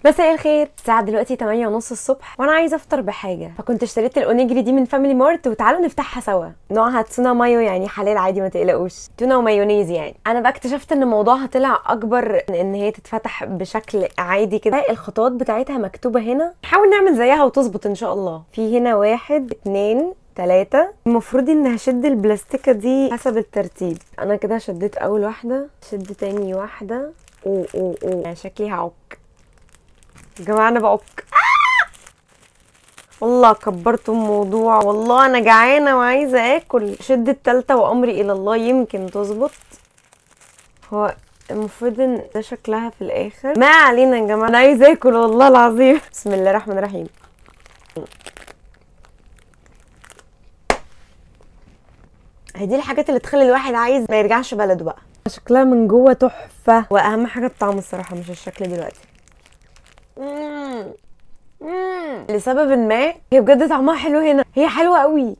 مساء الخير. الساعة دلوقتي 8:30 الصبح وانا عايزة افطر بحاجة، فكنت اشتريت الاونيجري دي من فاميلي مارت، وتعالوا نفتحها سوا. نوعها تونة مايو، يعني حلال عادي ما تقلقوش، تونة ومايونيز. يعني انا بقى اكتشفت ان موضوعها طلع اكبر ان هي تتفتح بشكل عادي كده. الخطوات بتاعتها مكتوبة هنا، نحاول نعمل زيها وتظبط ان شاء الله. في هنا 1 2 3. المفروض ان هشد البلاستيكة دي حسب الترتيب. انا كده شديت اول واحدة، شد تاني واحدة. او او او شكلي هعك يا جماعة، انا بعك. والله كبرت الموضوع، والله انا جعانة وعايزه اكل. شد التالتة وامري الى الله، يمكن تظبط. هو المفروض ان ده شكلها في الاخر. ما علينا يا جماعة، انا عايزه اكل والله العظيم. بسم الله الرحمن الرحيم. هي دي الحاجات اللي تخلي الواحد عايز ما يرجعش بلده بقى. شكلها من جوه تحفة، واهم حاجة الطعم الصراحة، مش الشكل دلوقتي. لسبب ما هي بجد طعمها حلو هنا، هي حلوة قوي.